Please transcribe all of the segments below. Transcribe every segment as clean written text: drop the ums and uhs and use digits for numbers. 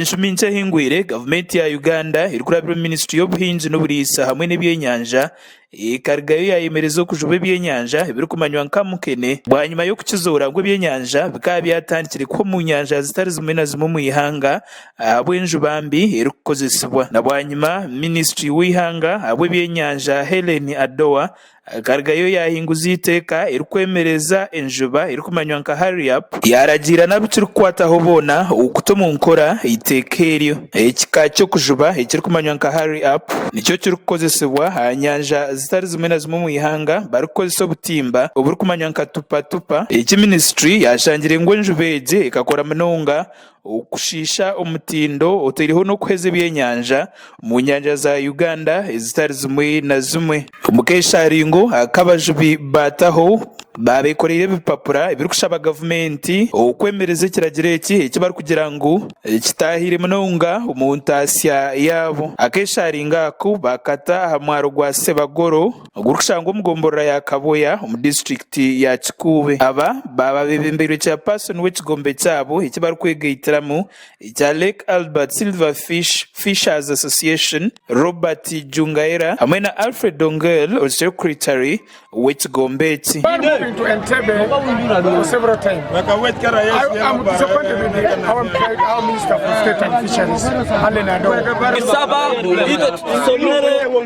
Enshumi nkye ehingwire, gavumenti ya Uganda erikurabira omu minisitule y'obuhingi n'oburiisa hamwe n'ebyenyanja ekarugayo yaayemereza okujuba ebyenyanja ebirikumanywa nka mukene bwanyima y'okukizoora ngu ebyenyanja bikaba byatandikire kuhwa omu nyanja zitari zimwe na zimwe omu ihanga ahabw'enjuba mbi erikukozesibwa. Na bwanyima, minisitiri w'eihanga ahabw'ebyenyanja Hellen Adoa Akarugayo yaahinguza eiteeka erikwemereza enjuba erikumanywa nka Hurry Up, yaaragiira n'abu kirikukwataho boona okuta omu nkora eiteeka eryo. Ekika ky'okujuba ekirikumanywa nka Hurry Up nikyo kirikukozesibwa aha nyanja zitari zimwe na zimwe omu ihanga barikukozesa obutimba oburikumanywa nka tupa tupa. Eki minisituri yaashangire ngu enjuba egi ekakora munonga Okushiisha omutindo otaireho n'okuheza ebyenyanja omu nyanja za Uganda ezitari zimwe na zimwe. Omu keesharingo aka abajubi baataho baabekoreire ebipapura ebirikushaba gavumenti okwemereza ekiragiro eki eki barikugira ngu kitaahire munonga omu ntaasya yaabo. Akeesharingo ako baakata aha mwaro gwa Sebagoro. Ogurikushangwa omu gomborora ya Kaboya omu disiturikiti ya Kikuube. Aba baaba beebembeirwe chairperson w'ekigombe kyabo eki barikwegaitiramu ekya Lake Albert Silver Fish Fishers Association, Robert Jungaira hamwe na Alfred Ongel ori secretary w'ekigombe eki. Tusomere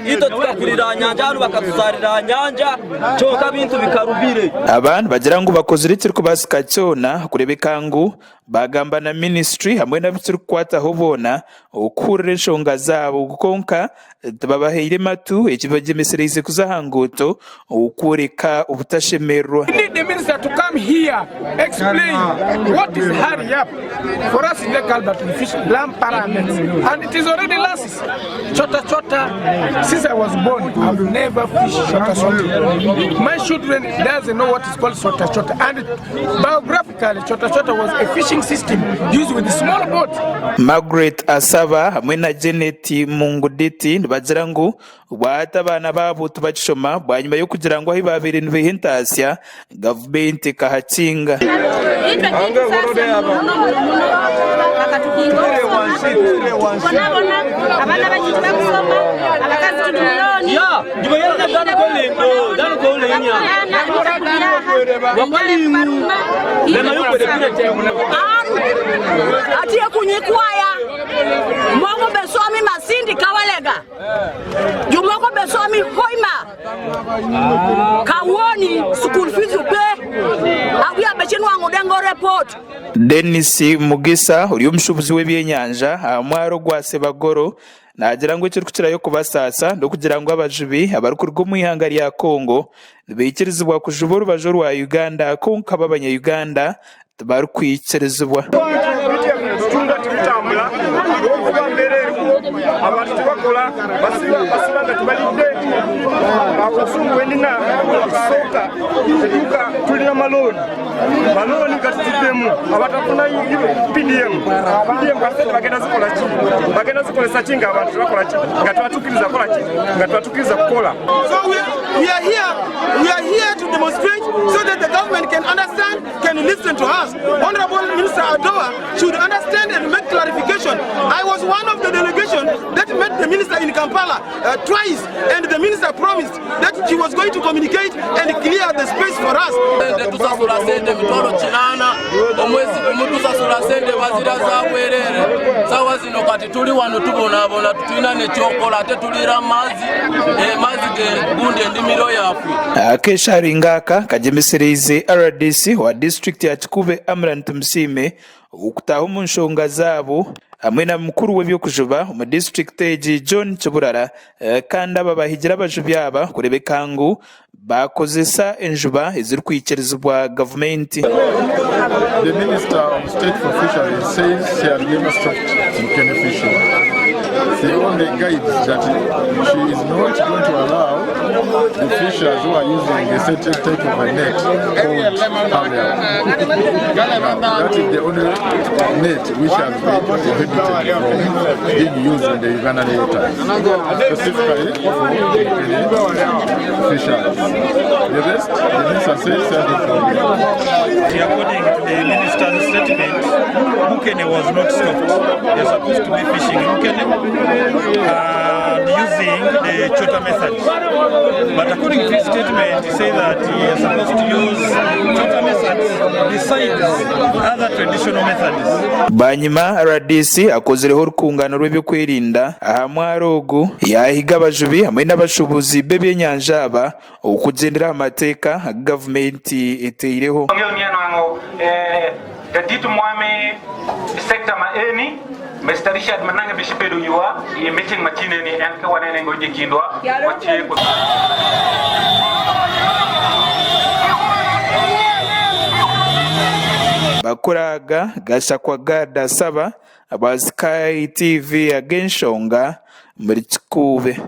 itwe tukakurira aha nyanja hanu bakatuzarira aha nyanja kyonka ebintu bikarubire. Aba nibagira ngu bakozire ekirikubaasika kyona kureebeka ngu baagamba na minisitule hamwe n'abukirikukwataho boona okuhurira enshonga zaabo kwonka tibabahaire matu ekibagyemesereize kuza aha nguuto okworeka obutashemererwa. We need the minister to come here explain what is hurry up for us in Lake Albert we fish lamparandets and it is already last chota chota since I was born I've never fished chota chota my children doesn't know what is called chota chota and biographically chota chota was a fishing system used with small boat. Margaret Asaba hamwe na Janet Munguditi nibagira ngu Obwahati abaana baabo tibakishoma bwanyima y'okugira ngu ahu baabaire nibaiha entaasya gavumenti ekahakinga. Itwe kitusaasa muno muno muno bakatukinga okusoma tubonabona abaana baitu tibakusoma abakazi turi mu looni Atiye kunyikwaya moko be somi Masindi Kawalega Jomoko be somi Hoima Kawuoni school fees pe Awia be chinwang'o dengo report. Denis Mugisa ori omushuubuzi w'ebyenyanja aha mwaro gwa Sebagoro naagira ngu ekirikukirayo kubasaasa n'okugira ngu abajubi abarikuruga omu ihanga rya Congo nibaikirizibwa kujuba orubaju orwa Uganda kwonka bo abanya Uganda tibarikwikirizibwa. Ebitunda tibitambura ahabw'okuba embeera eriho abantu tibakora basiba basiba nga tibaridde. Obusungu bwendina ekisooka eduuka tulina malooni, malooni gatutuddemu abatafuna PDM, PDM kati sente bagenda zikola ki? Bagenda zikozesa ki nga abantu tibakola ki? Nga tibatukiriza kukola ki? Nga tibatukiriza kukora. So we are, we are here, we are here to demonstrate so that the government can understand can listen to us. Honorable Minister Adoa should understand and make clarification. I was one of the delegation that met the minister in Kampala uh, twice and the minister promised that she was going to communicate and clear the space for us. Tusasula sente 800 omwezi gumu tusasula sente bazira za bwerere sawa zino kati tuli wano tubonabona tutulina nekyokola ate tulira mazi eh, mazi ge gundi endimiro yaffe Akesharingo aka kagyemesereize rdc owa disiturikiti ya Kikuube Amran Tumusiime okutaaha omu nshonga zaabo hamwe na mukuru w'eby'okujuba omu disiturikiti egi John Kiburara kandi aba bahigire abajubi aba kureebeka ngu baakozesa enjuba ezirikwikirizibwa gavumenti. The Minister of State for Fisheries says she has never stopped mukene fishing. She only guides that she is not going to allow the fishers who are using a certain type of a net called hurry up. Now, that is the only net which has been prohibited from being used in the Ugandan waters, specifically for fishers. The rest, the minister says, has no problem. According to the minister's statement, Mukene was not stopped. They are supposed to be fishing Mukene and using the Chota method. But according to his statement, he said that he is supposed to use Chota methods besides other traditional methods. Bwanyima rdc akozireho orukungano rw'ebyokwerinda aha mwaro ogu yaahiga abajubi hamwe n'abashuubuzi b'ebyenyanja aba okugyendera aha mateeka agu gavumenti eteireho. Wangeyo ni anwango Jadit mwami sector ma eni Mister Richard Manange Bishibedo ywa i meeting ma tine ni en ka wanene ngo je kindwa watye ko. Bakura aga gashakwa Gad Asaba aba Sky TV ag'enshonga omuri Kikuube.